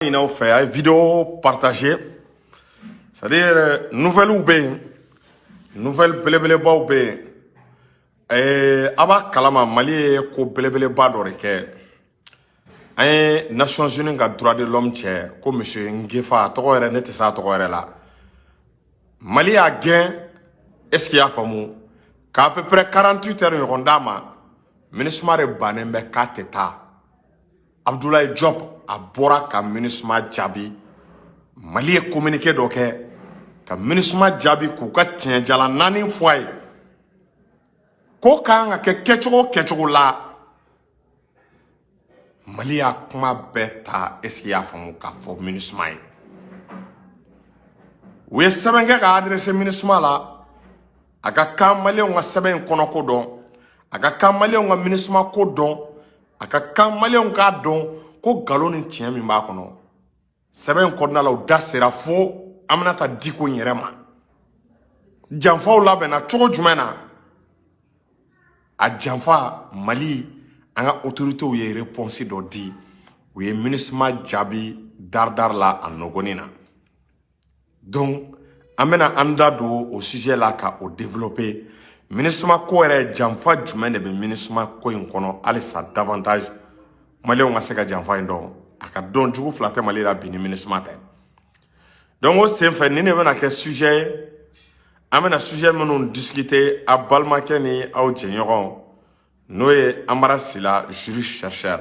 Ɲini aw fɛ, a ye vidéo partager, c'est à dire nouvelles bɛ yen, nouvelle belebelebaw bɛ yen. A b'a kalama, Mali ye ko belebeleba dɔ de kɛ. An ye Nations Unies ka droit de l'homme cɛ ko monsieur Ngefa, a tɔgɔ yɛrɛ ne tɛ se a tɔgɔ yɛrɛ la. Mali y'a gɛn, est ce que i y'a faamu, k'a à peu près 48 heures ɲɔgɔn d'a ma. MINUSMA de bannen bɛ k'a tɛ taa. Abdoulaye Diop, a bɔra ka MINUSMA jaabi. Mali ye communiqué dɔ kɛ ka MINUSMA jaabi k'u ka tiɲɛjala naani fɔ a ye ko kan ka kɛ kɛcogo o kɛcogo la. Mali y'a kuma bɛɛ ta, est ce que i y'a faamu, k'a fɔ MINUSMA ye. U ye sɛbɛn kɛ ka adressé MINUSMA la. A ka kan Maliyɛnw ka sɛbɛn in kɔnɔko dɔn, a ka kan Maliyɛnw ka MINUSMA ko dɔn, a ka kan Maliyɛnw k'a dɔn ko nkalon ni tiɲɛ min b'a kɔnɔ sɛbɛn in kɔnɔna la. U da sera fo Aminata Diko in yɛrɛ ma. Janfaw labɛnna cogo jumɛn na? A janfa, Mali, an ka autorités ye réponse dɔ di. U ye MINUSMA jaabi daridari la a nɔgɔnin na. Donc an bɛna an da don o sujet la ka o développer. MINUSMA ko yɛrɛ, janfa jumɛn de bɛ MINUSMA ko in kɔnɔ halisa davantage, Maliyɛnw ka se ka janfa in dɔn, a ka dɔn jugu fila tɛ Mali la bi ni MINUSMA tɛ. Donc o senfɛ, nin de bɛna kɛ sujet ye, an bɛna sujet minnu discuter, a balimakɛ ni aw jɛɲɔgɔn, n'o ye Amara Sila, juriste chercheur.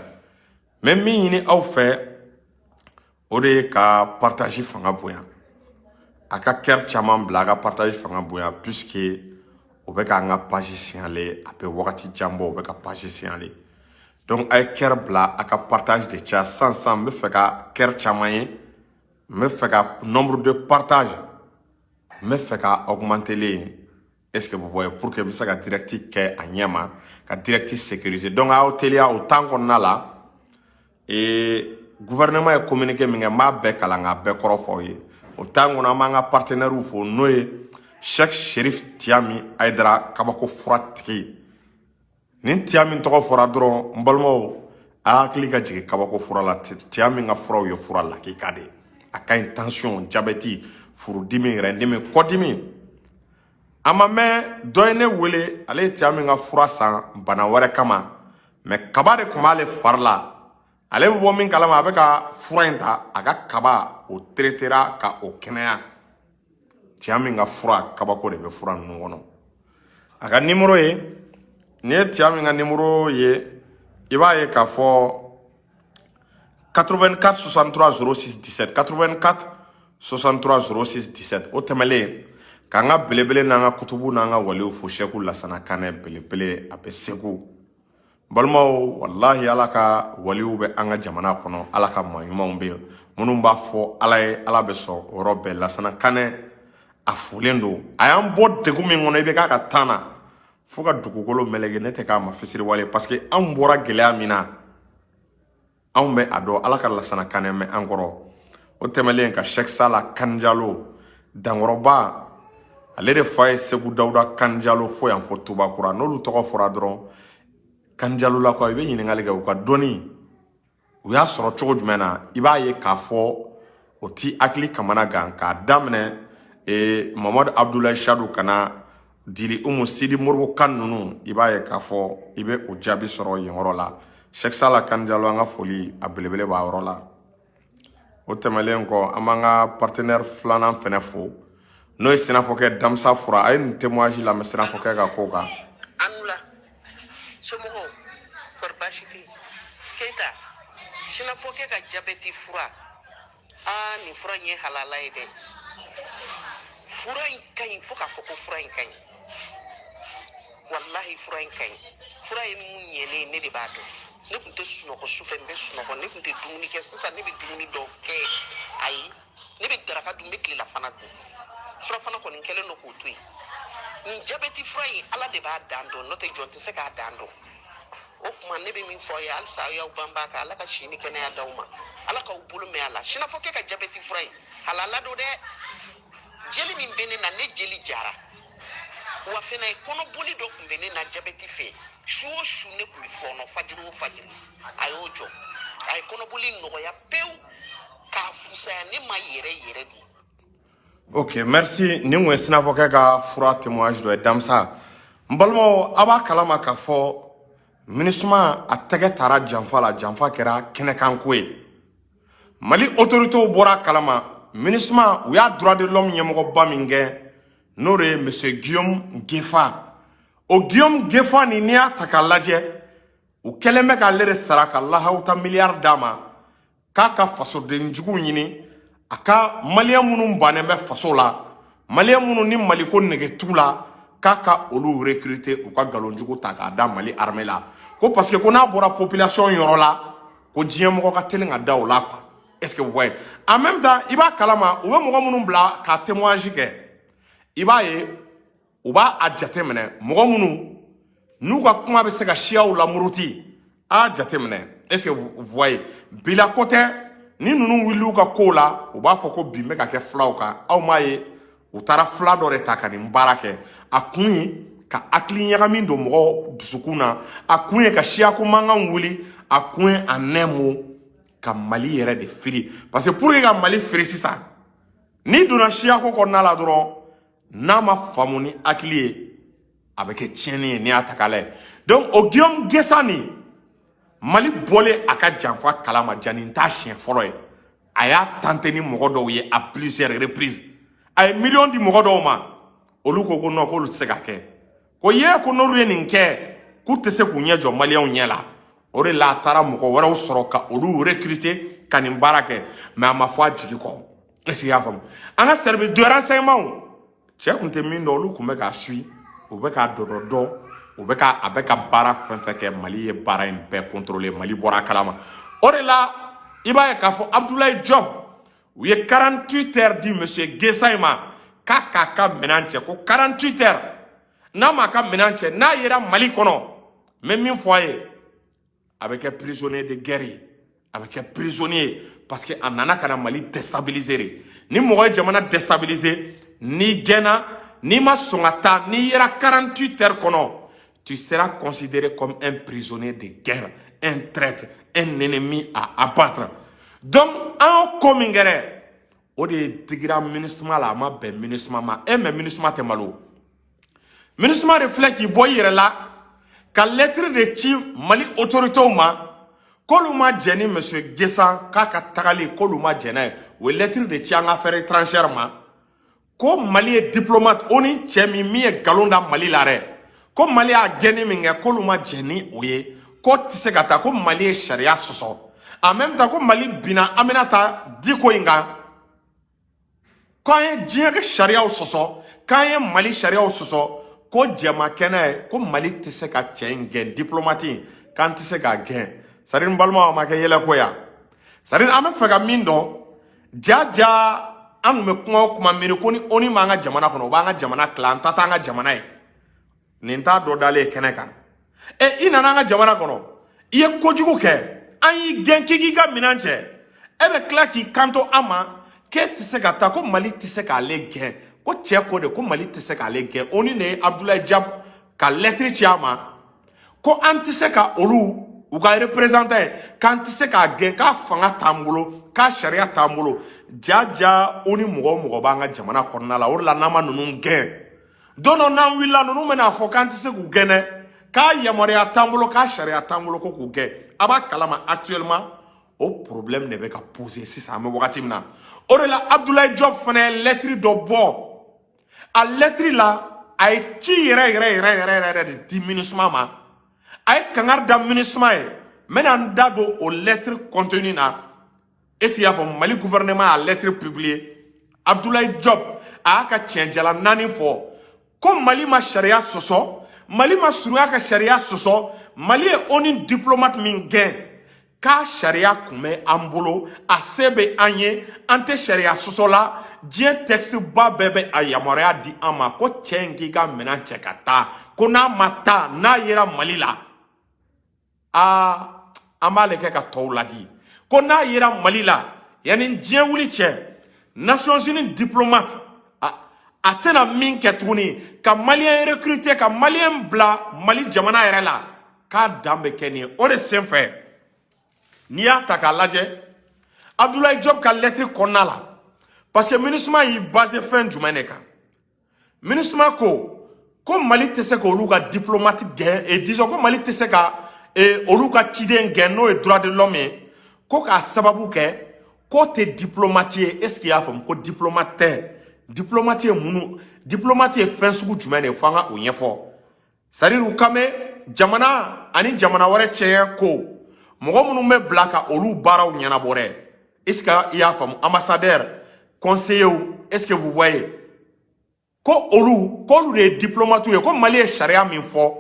N bɛ min ɲini aw fɛ, o de ye ka partage fanga bonya, a ka cœur caman bila, a ka partage fanga bonya, puisque o bɛ k'an ka page signaler. A bɛ wagati jan bɔ, o bɛ ka page signaler. Donc a ye cœur bila, a ka partage de caya. Sisan sisan, n bɛ fɛ ka cœur caman ye, n bɛ fɛ ka nombre de partage, n bɛ fɛ ka augmenter len, est ce que vous voyez, pour que n bɛ se ka direct kɛ a ɲɛ ma, ka direct sécuriser. Donc a y'aw teliya o temps kɔnɔna la. Et gouvernement ye communiqué min kɛ, n b'a bɛɛ kalan k'a bɛɛ kɔrɔ fɔ aw ye. O temps kɔnɔ, an b'an ka partenaires fo, n'o ye Cheikh Sherif Tiami Aydara, kabako fura tigi. Nin Tiami tɔgɔ fɔra dɔrɔn, n balimaw, a hakili ka jigin kabako fura la. Tiami ka furaw ye fura lakika de ye. A ka ɲi tension, diabète, furudimi, rɛndimi, kɔdimi. A ma mɛn, dɔ ye ne wele, ale ye Tiami ka fura san bana wɛrɛ kama, mɛ kaba de tun b'ale fari la. Ale bɛ bɔ min kalama, a bɛ ka fura in ta, a ka kaba o traitera ka o kɛnɛya. Tiami ka fura, kabako de bɛ fura ninnu kɔnɔ. A ka nimoro ye n'i ye, Tiami ka nimoro ye, i b'a ye k'a fɔ 84 63 06 17, 84 63 06 17. O tɛmɛlen, k'an ka belebele n'an ka kutubu n'an ka waliw fo, Sɛku Lasana Kanɛ belebele, a bɛ Segu. Balimaw, walahi, Ala ka waliw bɛ an ka jamana kɔnɔ. Ala ka maa ɲumanw bɛ yen minnu b'a fɔ Ala ye, Ala bɛ sɔn o yɔrɔ bɛɛ. Lasana Kanɛ, a folen don. A y'an bɔ degun min kɔnɔ, i bɛ k'a ka tan na fo ka dugukolo meleke. Ne tɛ k'a ma fisiriwale, parce que anw bɔra gɛlɛya min na, anw bɛ a dɔn. Ala ka Lasana Kanɛ mɛn an kɔrɔ. O tɛmɛlen, ka Sɛk Sala Kanjalo Dankɔrɔba, ale de fa ye Segu Dawuda Kanjalo, fo yan fo Tubakura. N'olu tɔgɔ fɔra dɔrɔn, Kanjalo la kuwa, i bɛ ɲininkali kɛ u ka dɔnni u y'a sɔrɔ cogo jumɛn na, i b'a ye k'a fɔ o ti hakili kamana gan. K'a daminɛ Mamadu Abudulayi Sadu ka na Dili Umu Sidi Moribo kan ninnu, i b'a ye k'a fɔ i bɛ o jaabi sɔrɔ yen yɔrɔ la. Sɛk Sala Kanjalo, an ka foli a belebele b'a yɔrɔ la. O tɛmɛlen kɔ, an b'an ka partenaire filanan fɛnɛ fo, n'o ye Sinafɔkɛ Damisa Fura. A ye nin témoignage lamɛn Sinafɔkɛ ka ko kan. Anula somɔgɔw, kɔri baasi tɛ yen? Keyita, Sinafɔkɛ ka jabɛti fura, aa, nin fura in ye halala ye dɛ. Fura in ka ɲi fo k'a fɔ ko fura in ka ɲi. Walahi, fura in ka ɲi. Fura ye mun ɲɛ ne ye, ne de b'a dɔn. Ne tun tɛ sunɔgɔ sufɛ, n bɛ sunɔgɔ. Ne tun tɛ dumuni kɛ, sisan ne bɛ dumuni dɔw kɛ. Ayi, ne bɛ daraka dun, n bɛ tilelafana dun. Surafana kɔni kɛlen don k'o to yen. Nin jabɛti fura in, Ala de b'a dan dɔn, n'o tɛ jɔn tɛ se k'a dan dɔn. O tuma, ne bɛ min fɔ aw ye halisa, aw y'aw banba kan. Ala ka si ni kɛnɛya d'aw ma, Ala k'aw bolo mɛn a la. Sinafɔkɛ ka jabɛti fura in halala don dɛ. Jeli min bɛ ne na, ne jeli jara wa fɛnɛ kɔnɔboli dɔ tun bɛ ne na jabɛti fɛ. Su o su ne tun bɛ fɔɔnɔ, fajiri o fajiri. A y'o jɔ, a ye kɔnɔboli nɔgɔya pewu. K'a fisaya ne ma yɛrɛ yɛrɛ de. Ok, merci. Nin kun ye sinafɔkɛ ka fura témoignage dɔ ye. Damisa, n balimaw, a b'a kalama k'a fɔ MINUSMA a tɛgɛ taara janfa la. Janfa kɛra kɛnɛkanko ye. Mali autorités bɔra a kalama. MINUSMA, u y'a droit de l'homme ɲɛmɔgɔba min kɛ, n'o de ye monsieur Guillaume Ngefa. O Guillaume Ngefa nin, n'i y'a ta k'a lajɛ, u kɛlen bɛ k'ale de sara ka lahawuta miliyari d'a ma k'a ka fasodenjugu ɲini, a ka maliyɛn minnu bannen bɛ faso la, maliyɛn minnu ni Maliko nege t'u la, k'a ka olu recruter, u ka nkalonjugu ta k'a da Mali armée la, ko parce que ko n'a bɔra population yɔrɔ la, ko diɲɛ mɔgɔ ka teli ka da o la, quoi. Est ce que vous voyez? En même temps, i b'a kalama, u bɛ mɔgɔ minnu bila ka témoignage kɛ, i b'a ye u b'a a jateminɛ mɔgɔ minnu n'u ka kuma bɛ se ka siyaw lamuruti. A jateminɛ, est ce que vous voyez? Bila ko tɛ ni ninnu wulil'u ka kow la, u b'a fɔ ko bin bɛ ka kɛ filaw kan. Aw m'a ye, u taara fila dɔ de ta ka nin baara kɛ. A kun ye ka hakili ɲagami don mɔgɔw dusukun na, a kun ye ka siyako mankan wuli, a kun ye en un mot ka Mali yɛrɛ de firi. Parce que pour que ka Mali firi sisan, n'i donna siyako kɔnɔna la dɔrɔn, n'a ma faamu ni hakili ye, a bɛ kɛ tiɲɛni ye. N'i y'a ta k'a lajɛ, donc o Guillaume Ngefa nin, Mali bɔlen a ka janfa kalama, jani t'a siɲɛ fɔlɔ ye. A y'a tenter ni mɔgɔ dɔw ye à plusieurs reprises. A ye miliyɔn di mɔgɔ dɔw ma, olu ko ko non, k'olu tɛ se ka kɛ, ko ye ko n'olu ye nin kɛ, k'u tɛ se k'u ɲɛ jɔ maliyɛnw ɲɛ la. O de la a taara mɔgɔ wɛrɛw sɔrɔ ka olu recruter ka nin baara kɛ, mais a ma fɔ a jigi kɔ. Est ce que i y'a faamu? An ka service de renseignement, cɛ kun tɛ min dɔn, olu kun bɛ k'a suit, u bɛ k'a dɔdɔ dɔn, u bɛ ka a bɛ ka baara fɛn fɛn kɛ. Mali ye baara in bɛɛ contrôler, Mali bɔra a kalama. O de la i b'a ye k'a fɔ Abdoulaye Diop, u ye 48 heures di monsieur Ngefa in ma k'a k'a ka minɛn cɛ, ko 48 heures, n'a m'a ka minɛn cɛ, n'a yera Mali kɔnɔ, n bɛ min fɔ a ye, a bɛ kɛ prisonnier de guerre ye, a bɛ kɛ prisonnier ye, parce que a nana ka na Mali déstabiliser de. Ni mɔgɔ ye jamana déstabiliser, n'i gɛnna, n'i ma sɔn ka taa, n'i yera 48 heures kɔnɔ, tu seras considéré comme un prisonnier de guerre, un traître, un ennemi à abattre. Donc an y'o ko min kɛ dɛ, o de digira MINUSMA la, a ma bɛn MINUSMA ma. E mais MINUSMA tɛ malo. MINUSMA de filɛ k'i bɔ i yɛrɛ la ka lettre de ci Mali autorités ma k'olu ma jɛn ni monsieur Ngefa k'a ka tagali, k'olu ma jɛn n'a ye. U ye lettre de ci an ka affaire étrangère ma ko Mali ye diplomate o ni cɛ min ye nkalon da Mali la dɛ, ko Mali y'a gɛnni min kɛ, k'olu ma jɛn ni o ye, k'o tɛ se ka taa, ko Mali ye sariya sɔsɔ. En même temps, ko Mali binna Aminata Diko in kan, k'an ye diɲɛ kɛ sariyaw sɔsɔ, k'an ye Mali sariyaw sɔsɔ, ko jɛma kɛnɛ ye, ko Mali tɛ se ka cɛ in gɛn, diplomate in, k'an tɛ se k'a gɛn. C'est à dire, n balimaw, a ma kɛ yɛlɛko ya. C'est à dire, an bɛ fɛ ka min dɔn, ja ja, an tun bɛ kuma o kuma miiri ko ni ONU b'an ka jamana kɔnɔ, o b'an ka jamana tila, an ta t'an ka jamana ye. Nin t'a dɔ dalen ye kɛnɛ kan. Ɛ, i nana an ka jamana kɔnɔ, i ye kojugu kɛ, an y'i gɛn k'i k'i ka minɛn cɛ, e bɛ tila k'i kanto an ma k'e tɛ se ka taa, ko Mali tɛ se k'ale gɛn, ko cɛ ko de ko Mali tɛ se k'ale gɛn. ONU de ye Abdoulaye Diop ka lettre ci a ma ko an tɛ se ka olu u ka représentant ye, k'an tɛ se k'a gɛn, k'a fanga t'an bolo, k'a sariya t'an bolo. Ja ja, o ni mɔgɔ o mɔgɔ b'an ka jamana kɔnɔna la, o de la n'an ma ninnu gɛn, don dɔ n'an wulila, ninnu bɛna fɔ k'an tɛ se k'u gɛn dɛ, k'a yamaruya t'an bolo, k'a sariya t'an bolo ko k'u gɛn. A b'a kalama, actuellement o problème de bɛ ka poser sisan, an bɛ wagati min na. O de la Abdoulaye Diop fana ye lettre dɔ bɔ. A lettre la, a ye ci yɛrɛ yɛrɛ yɛrɛ yɛrɛ yɛrɛ de di MINUSMA ma. A ye kangari da MINUSMA ye. N bɛna n da don o lettre contenu na. Est ce que i y'a faamu? Mali gouvernement y'a lettre publiée. Abdoulaye Diop a y'a ka tiɲɛjala naani fɔ ko Mali ma sariya sɔsɔ, Mali ma surunya ka sariya sɔsɔ. Mali ye ONU diplomate min gɛn, k'a sariya kun bɛ an bolo, a se bɛ an ye, an tɛ sariya sɔsɔ la, diɲɛ texte ba bɛɛ bɛ a yamaruya di an ma, ko cɛ in k'i ka minɛn cɛ ka taa, ko n'a ma taa, n'a yera Mali la, aa, an b'ale kɛ ka tɔw ladi, ko n'a yera Mali la, yanni diɲɛ wuli cɛ, Nations Unies diplomate a tɛna min kɛ tuguni ka maliyɛn recruter, ka maliyɛn bila Mali jamana yɛrɛ la, k'a dan bɛ kɛ nin ye. O de senfɛ, n'i y'a ta k'a lajɛ, Abdoulaye Diop ka lettre kɔnɔna la, parce que MINUSMA y'i basé fɛn jumɛn de kan? MINUSMA ko Mali tɛ se k'olu ka diplomate gɛn, et disons ko Mali tɛ se ka olu ka ciden gɛn, n'o ye droit de l'homme ye, ko k'a sababu kɛ k'o tɛ diplomate ye. Est ce que i y'a faamu ko diplomate tɛ? Diplomate ye munu? Diplomate ye fɛn sugu jumɛn de ye? F'an ka o ɲɛfɔ. C'est à dire, u kan bɛ jamana ani jamana wɛrɛ cɛ ko mɔgɔ minnu bɛ bila ka olu baaraw ɲɛnabɔ dɛ. Est ce que i y'a faamu? Ambassadeur, conseiller, est ce que vous voyez? Ko olu, k'olu de ye diplomate ye. Ko Mali ye sariya min fɔ,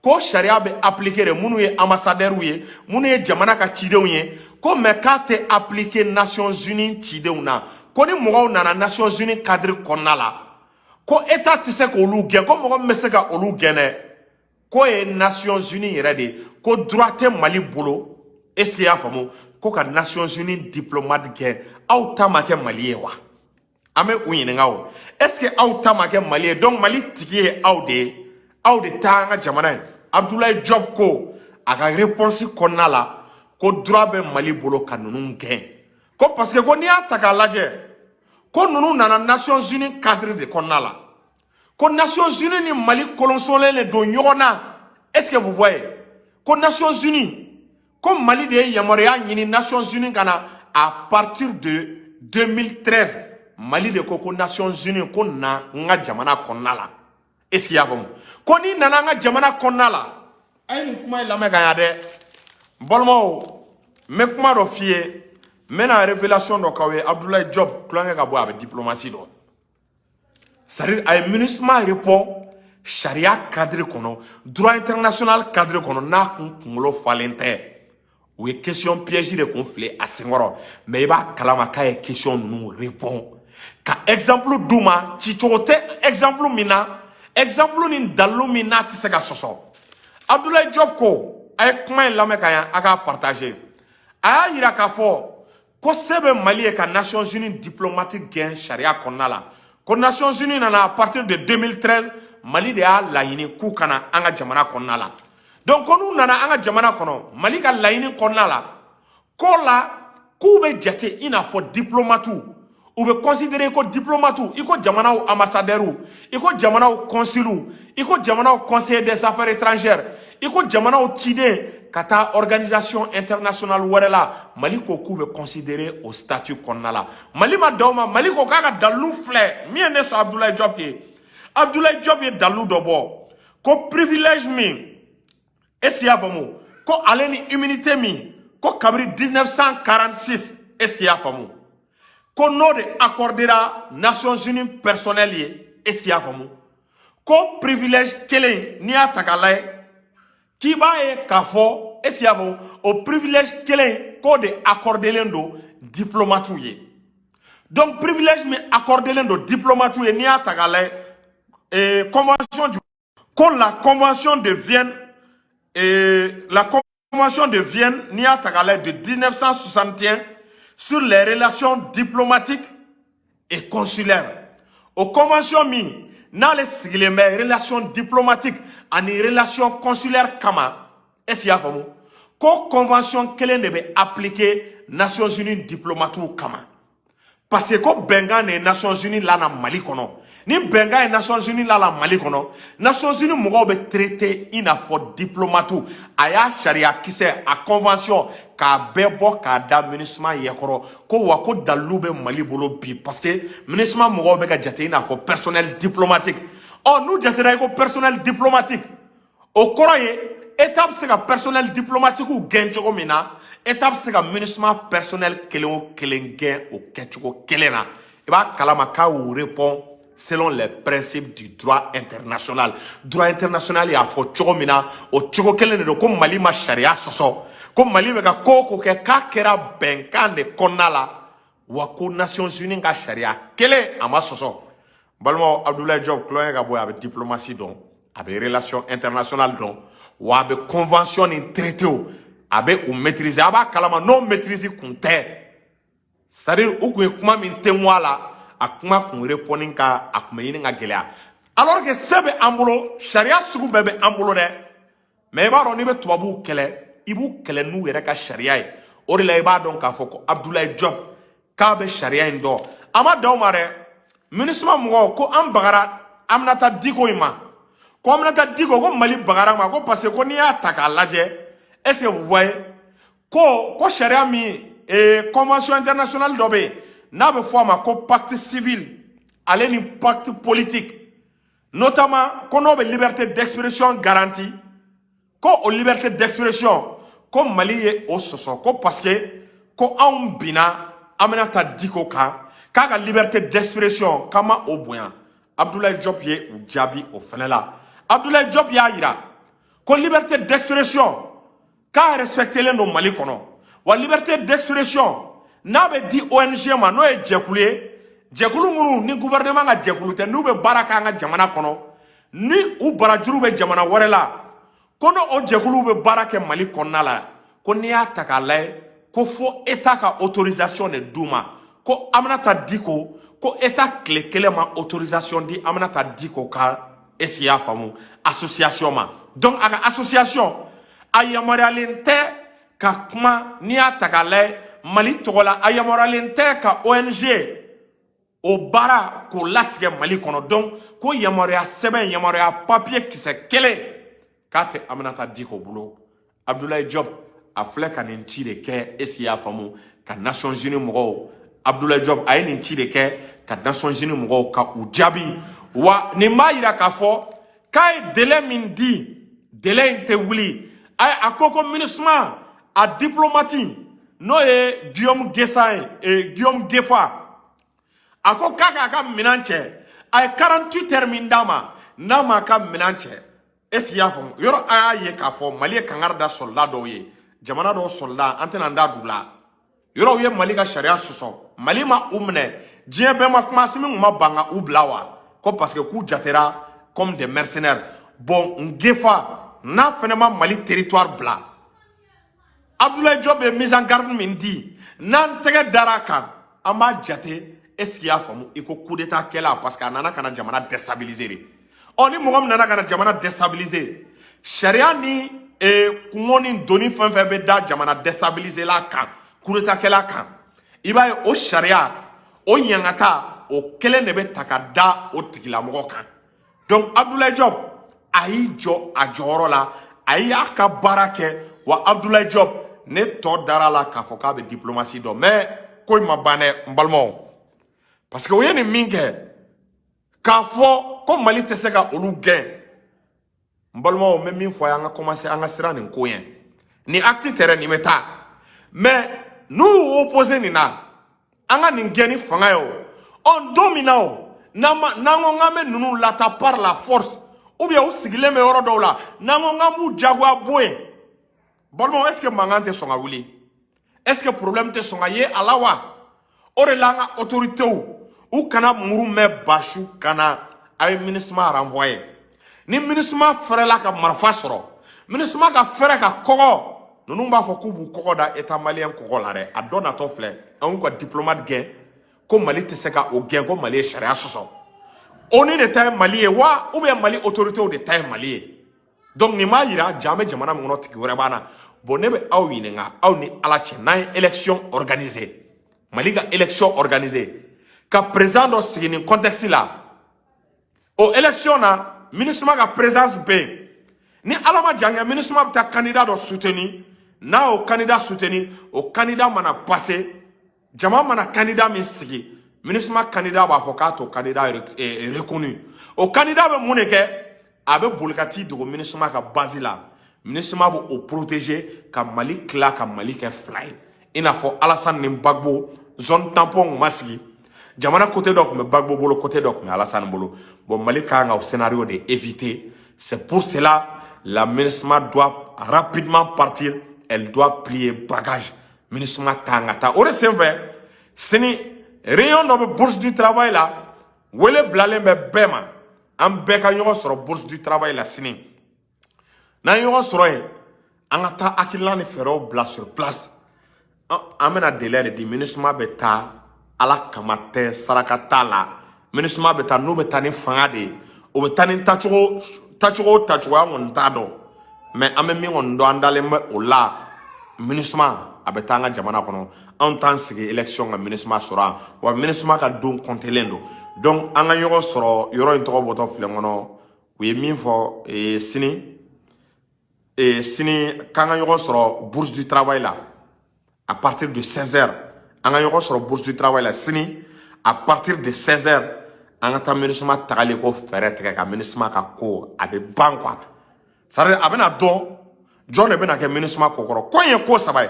ko sariya bɛ appliquer de minnu ye ambassadeurs ye, minnu ye jamana ka cidenw ye, ko mais k'a tɛ appliquer Nations Unies cidenw na. Ko ni mɔgɔw nana Nations Unies cadre kɔnɔna la, ko État tɛ se k'olu gɛn. Ko mɔgɔ min bɛ se ka olu gɛn dɛ, k'o ye Nations Unies yɛrɛ de ye. Ko droit tɛ Mali bolo, est ce que i y'a faamu, ko ka Nations Unies diplomate gɛn. Aw ta ma kɛ Mali ye wa? An bɛ u ɲininka o. Est ce que aw ta ma kɛ Mali ye? Donc Mali tigi ye aw de ye, aw de ta an ka jamana ye. Abdoulaye Diop ko a ka réponse kɔnɔna la ko droit bɛ Mali bolo ka ninnu gɛn, ko parce que ko n'i y'a ta k'a lajɛ, ko ninnu nana Nations Unies cadre de kɔnɔna la, ko Nations Unies ni Mali kolonsolen de don ɲɔgɔn na. Est ce que vous voyez? Ko Nations Unies, ko Mali de ye yamaruya ɲini Nations Unies ka na à partir de 2013. Mali de ko ko Nations Unies ko na n ka jamana kɔnɔna la. Est ce que i y'a faamu? Ko n'i nana an ka jamana kɔnɔna la, a ye nin kuma in lamɛn ka ɲa dɛ. N balimaw, n bɛ kuma dɔ f'i ye, n bɛna révélation dɔ k'aw ye. Abdoulaye Diop, tulonkɛ ka bɔ, a bɛ diplomatie dɔn. C'est à dire, a ye MINUSMA répond sariya cadre kɔnɔ, droit international cadre kɔnɔ. N'a kun kunkolo falen tɛ, u ye question piège de kun fili a senkɔrɔ, mais i b'a kalama k'a ye question ninnu répond ka exemple d'u ma cicogo tɛ exemple min na, exemple ni dalilu min n'a tɛ se ka sɔsɔ. Abdoulaye Diop ko, a ye kuma in lamɛn ka ɲɛ, a k'a partager. A y'a yira k'a fɔ ko se bɛ Mali ye ka Nations Unies diplomate gɛn sariya kɔnɔna la. Ko Nations Unies nana à partir de 2013, Mali de y'a laɲini k'u ka na an ka jamana kɔnɔna la. Donc ko n'u nana an ka jamana kɔnɔ, Mali ka laɲini kɔnɔna la, ko la k'u bɛ jate i n'a fɔ diplomate, u bɛ considérer ko diplomate, i ko jamanaw ambassadeurs, i ko jamanaw consuls, i ko jamanaw conseiller des affaires étrangères, i ko jamanaw ciden ka taa organisation internationale wɛrɛ la. Mali ko k'u bɛ considérer o statut kɔnɔna la. Mali ma dan o ma, Mali ko k'a ka dalilu filɛ min ye. Ne sɔn Abdoulaye Diop ye. Abdoulaye Diop ye dalilu dɔ bɔ ko privilège min, est ce que i y'a faamu, ko ale ni immunité min, ko kabiri 1946, est ce que i y'a faamu, ko n'o de accordera Nations Unies personnel ye, est ce que i y'a faamu, ko privilège kelen, n'i y'a ta k'a lajɛ, k'i b'a ye k'a fɔ, est ce que i y'a faamu, o privilège kelen, k'o de accordelen don diplomates ye. Donc privilège min accordelen don diplomates ye, n'i y'a ta k'a lajɛ, convention du ko la convention de Vienne, la convention de Vienne, n'i y'a ta k'a lajɛ, de 1961 sur les relations diplomatiques et consulaires, o convention min n'ale sigilen bɛ relation diplomatique ani relation consulaire kama, est ce que i y'a faamu, ko convention kelen de bɛ appliquer Nations Unies diplomates kama, parce que ko bɛnkan de ye Nations Unies lana Mali kɔnɔ. Ni bɛnkan ye Nations Unies lana Mali kɔnɔ, Nations Unies mɔgɔw bɛ traiter i n'a fɔ diplomate. A y'a sariya kisɛ, a convention, k'a bɛɛ bɔ k'a da MINUSMA ɲɛkɔrɔ, ko wa ko dalilu bɛ Mali bolo bi, parce que MINUSMA mɔgɔw bɛ ka jate i n'a fɔ personnel diplomatique. Ɔ, n'u jatera i ko personnel diplomatique, o kɔrɔ ye État bɛ se ka personnel diplomatique gɛn cogo min na, État bɛ se ka MINUSMA personnel kelen o kelen gɛn o kɛcogo kelen na. I b'a kalama k'a y'u répond selon les principes du droit international. Droit international y'a fɔ cogo min na, o cogo kelen de don. Ko Mali ma sariya sɔsɔ, ko Mali bɛ ka ko o ko kɛ, k'a kɛra bɛnkan de kɔnɔna la, wa ko Nations Unies ka sariya kelen, a ma sɔsɔ. Balimaw, Abdoulaye Diop, tulonkɛ ka bɔ yen, a bɛ diplomatie dɔn, a bɛ relation internationale dɔn, wa a bɛ convention ni traité, a bɛ u maîtriser. A b'a kalama n'o maîtrise kun tɛ, c'est à dire u kun ye kuma min tengu a la, a kuma kun répondre ka a kun bɛ ɲini ka gɛlɛya, alors que se bɛ an bolo, sariya sugu bɛɛ bɛ an bolo dɛ. Mais i b'a dɔn, n'i bɛ tubabuw kɛlɛ, i b'u kɛlɛ n'u yɛrɛ ka sariya ye. O de la i b'a dɔn k'a fɔ ko Abdoulaye Diop k'a bɛ sariya in dɔn. A ma dan o ma dɛ, MINUSMA mɔgɔw ko an bagara Aminata Diko in ma, ko Aminata Diko, ko Mali bagara ma, ko parce que ko n'i y'a ta k'a lajɛ, est ce que vous voyez, ko sariya min, convention internationale dɔ bɛ yen n'a bɛ fɔ a ma ko pacte civil ale ni pacte politique, notamment ko n'o bɛ liberté d'expression garantie, ko o liberté d'expression, ko Mali ye o sɔsɔ, ko parce que ko anw binna Aminata Diko kan, k'a ka liberté d'expression k'an ma o bonya. Abdoulaye Diop ye u jaabi o fɛnɛ la. Abdoulaye Diop y'a yira ko liberté d'expression k'a respectelen don Mali kɔnɔ, wa liberté d'expression n'a bɛ di ONG ma, n'o ye jɛkulu ye, jɛkulu minnu ni gouvernement ka jɛkulu tɛ, n'u bɛ baara kɛ an ka jamana kɔnɔ, ni u barajuru bɛ jamana wɛrɛ la, ko n'o o jɛkuluw bɛ baara kɛ Mali kɔnɔna la, ko n'i y'a ta k'a lajɛ, ko fo État ka autorisation de d'u ma. Ko Aminata Diko, ko État tile kelen ma autorisation di Aminata Diko ka, est ce que i y'a faamu, association ma. Donc a ka association a yamaruyalen tɛ ka kuma. N'i y'a ta k'a lajɛ, Mali tɔgɔ la, a yamaruyalen tɛ ka ONG o baara k'o latigɛ Mali kɔnɔ. Donc ko yamaruya sɛbɛn, yamaruya papier kisɛ kelen k'a tɛ Aminata Diko bolo. Abdoulaye Diop a filɛ ka nin ci de kɛ, est ce que i y'a faamu, ka Nations Unies mɔgɔw, Abdoulaye Diop a ye nin ci de kɛ ka Nations Unies mɔgɔw ka u jaabi. Wa nin b'a yira k'a fɔ k'a ye délai min di, délai in tɛ wuli. A ko MINUSMA a diplomate, n'o ye Guillaume Guessan ye, Guillaume Gefa, a ko k'a k'a ka minɛn cɛ. A ye 48 heures min d'a ma, n'a m'a ka minɛn cɛ, est ce que i y'a faamu, yɔrɔ a y'a ye k'a fɔ Mali ye kangari da sɔrɔla dɔw ye, jamana dɔw sɔrɔla, an tɛna an da d'u la, yɔrɔw ye Mali ka sariya sɔsɔ, Mali ma u minɛ, diɲɛ bɛɛ ma kuma, Asimi kun ma ban ka u bila wa, ko parce que k'u jatera comme des mercenaires. Bon, Ngefa n'a fɛnɛ ma Mali territoire bila, Abdoulaye Diop ye mise en garde min di, n'an tɛgɛ dara a kan, an b'a jate, est ce que i y'a faamu, i ko coup d'état kɛla, parce que a nana ka na jamana déstabiliser de. Ɔ ni mɔgɔ min nana ka na jamana déstabiliser, sariya ni kungo ni doni fɛn fɛn bɛ da jamana déstabiliser la kan, coup d'état kɛla kan, i b'a ye o sariya, o ɲangata, o kelen de bɛ ta ka da o tigilamɔgɔ kan. Donc Abdoulaye Diop a y'i jɔ a jɔyɔrɔ la, a y'a ka baara kɛ. Wa Abdoulaye Diop, ne tɔ dara la k'a fɔ k'a bɛ diplomatie dɔn. Mais ko in ma ban dɛ, n balimaw, parce que o ye nin min kɛ k'a fɔ ko Mali tɛ se ka olu gɛn. N balimaw, n bɛ min fɔ a ye, an ka commencer an ka siran nin ko ɲɛ. Nin acte tɛ dɛ, nin bɛ taa, mais n'u y'u opposé nin na, an ka nin gɛn ni fanga ye. O ɔ don min na, o n'an ma, n'an ko k'an bɛ ninnu lata par la force, ou bien u sigilen bɛ yɔrɔ dɔw la, n'an ko k'an b'u jagoya bɔ yen, balimaw, est ce que mankan tɛ sɔn ka wuli? Est ce que problème tɛ sɔn ka ye a la wa? O de la an ka autorités u kana muru mɛn basu kana a ye MINUSMA renvoyer. Ni MINUSMA fɛrɛla ka marifa sɔrɔ, MINUSMA ka fɛrɛ ka kɔgɔ, ninnu b'a fɔ k'u b'u kɔgɔ da État malien kɔgɔ la dɛ. A dɔ natɔ filɛ, an y'u ka diplomate gɛn, ko Mali tɛ se ka o gɛn, ko Mali ye sariya sɔsɔ. ONU de ta ye Mali ye wa, ou bien Mali autorités de ta ye Mali ye? Donc nin b'a yira ja an bɛ jamana min kɔnɔ, tigi wɛrɛ b'an na. Bon, ne bɛ aw ɲininka, aw ni Ala cɛ, n'an ye élection organiser, Mali ka élection organiser ka président dɔ sigi nin contexte la, o élection na MINUSMA ka présence bɛ yen, ni Ala ma jan kɛ, MINUSMA bɛ taa candidat dɔ soutenir. N'a y'o candidat soutenir, o candidat mana passer, jama mana candidat min sigi, MINUSMA candidat b'a fɔ k'a t'o candidat reconnu. O candidat bɛ mun de kɛ? A bɛ boli ka t'i dogo MINUSMA ka base la. MINUSMA b'o o protéger ka Mali tila, ka Mali kɛ fila ye, i n'a fɔ Alassane ni Gbagbo. Zone tampon kun ma sigi, jamana côté dɔ tun bɛ Gbagbo bolo, côté dɔ tun bɛ Alassane bolo. Bon, Mali ka kan ka o scénario de éviter. C'est pour cela la MINUSMA doit rapidement partir, elle doit plier bagage. MINUSMA kan ka taa. O de senfɛ, sini réunion dɔ bɛ Bourse du travail la, wele bilalen bɛ bɛɛ ma, an bɛɛ ka ɲɔgɔn sɔrɔ Bourse du travail la sini. N'an ye ɲɔgɔn sɔrɔ yen, an ka taa hakilina ni fɛɛrɛw bila sur place. An bɛna délai de di. MINUSMA bɛ taa, Ala kama tɛ, saraka t'a la. MINUSMA bɛ taa, n'u bɛ taa ni fanga de ye, o bɛ taa ni tacogo, tacogo o tacogo, an kɔni t'a dɔn, mais an bɛ min kɔni dɔn, an dalen bɛ o la. MINUSMA a bɛ taa an ka jamana kɔnɔ. Anw t'an sigi élection ka MINUSMA sɔrɔ yan wa. MINUSMA ka don kɔntelen don. Donc an ka ɲɔgɔn sɔrɔ yɔrɔ in tɔgɔ bɔtɔ filɛ n kɔnɔ. U ye min fɔ sini, sini k'an ka ɲɔgɔn sɔrɔ Bourse du Travail la à partir de 16 heures. An ka ɲɔgɔn sɔrɔ Bourse du Travail la sini à partir de 16 heures. An ka taa MINUSMA tagali ko fɛɛrɛ tigɛ ka MINUSMA ka ko a bɛ ban quoi. C'est à dire a bɛna dɔn jɔn de bɛna kɛ MINUSMA ko kɔrɔ. Ko in ye ko saba ye: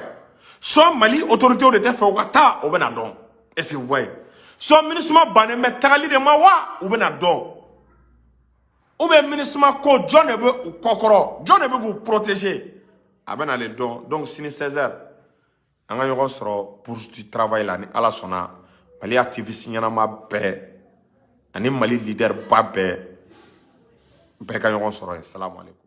soit Mali autorités de tɛ fɛ u ka taa, o bɛna dɔn, est ce que vous voyez? Soit MINUSMA bannen bɛ tagali de ma wa, u bɛna dɔn, ou bien MINUSMA ko jɔn de bɛ u kɔkɔrɔ, jɔn de bɛ k'u protéger, a bɛna le dɔn. Donc sini 16 heures, an ka ɲɔgɔn sɔrɔ Bourse du Travail la ni Ala sɔnna. Mali activiste ɲɛnama bɛɛ ani Mali leader ba bɛɛ, bɛɛ ka ɲɔgɔn sɔrɔ yen. Salamu aleykum.